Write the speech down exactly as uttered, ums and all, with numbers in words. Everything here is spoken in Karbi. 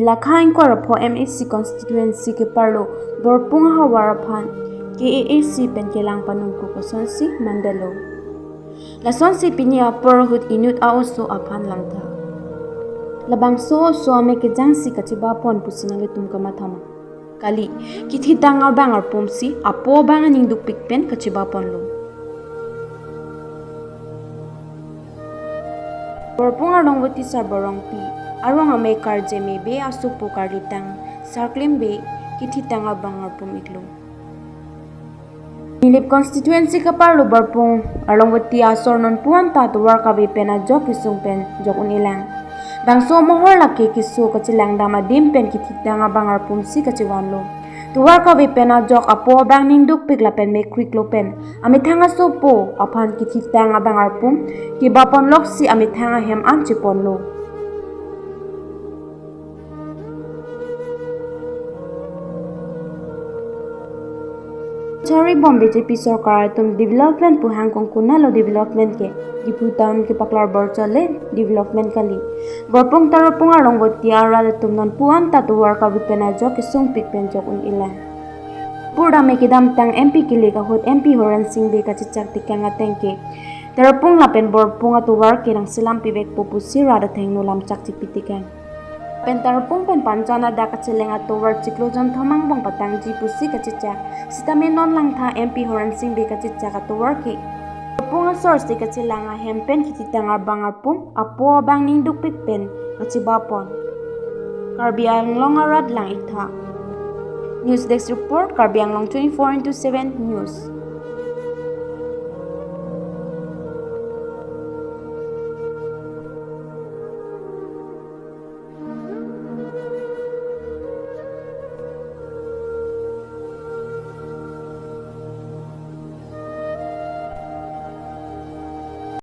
Lakha ingkoi ra pho M A C constituency keparlo Borpung ahavar aphan K A A C pen kelang panungkuk asonsi mandetlo. Lasonsi pini apor ahut inut a-oso aphan langtha. Labangso oso amei kejangsi kachebapon pusi nanglitum kamathama? Kali, kithitang abang arpumsi apo abang aning dukpik pen kachebaponlo. Borpung Arlongvoti Sarbon Rongpi arong amei karje mebe asopo karlitang sarklim be kithitang abang arpum iklo. Nilip constituency keparlo Borpung Arlongvoti asor nonpu anta tovar kave pen ajok kesung pen jok un-elang. Bangso amohor lake keso kachelang dam adim pen kithitang abang arpumsi kachevanlo. Tovar kave pen ajok apo abang ning dukpik lapen mekriklo pen amethang asopo aphan kithitang abang arpum kebapon loksi amethang ahem an cheponlo. Chari bom B J P sorkar atum development pu hangkong, konatlo development ke? Diphu town kepaklar bor chole development kali. Borpung Tarapung Arlongvoti arat atum nonpu anta tovar kave pen ajok kesungpik pen jok un-elang. Pur dam amei kedamtang M P kelik ahut M P Horen Sing Bey kachechak tekang ateng ke Tarapung lapen Borpung atovar ke nangselam pivekpo pusi rat athengno lamchak chepi tekang. Pen Tarapung pen Panjan adak kacheleng atovar chiklo jonthom angbong patangji pusi kachechak. Sitame non langtha M P Horen Sing Bey kachechak atovar ke Borpung asor si kachelang ahem pen kithitang abang arpum apo abang ning dukpik pen kachebapon. Karbi Anglong arat lang-iktha. News Desk Report, Karbi Anglong twenty-four into seven News.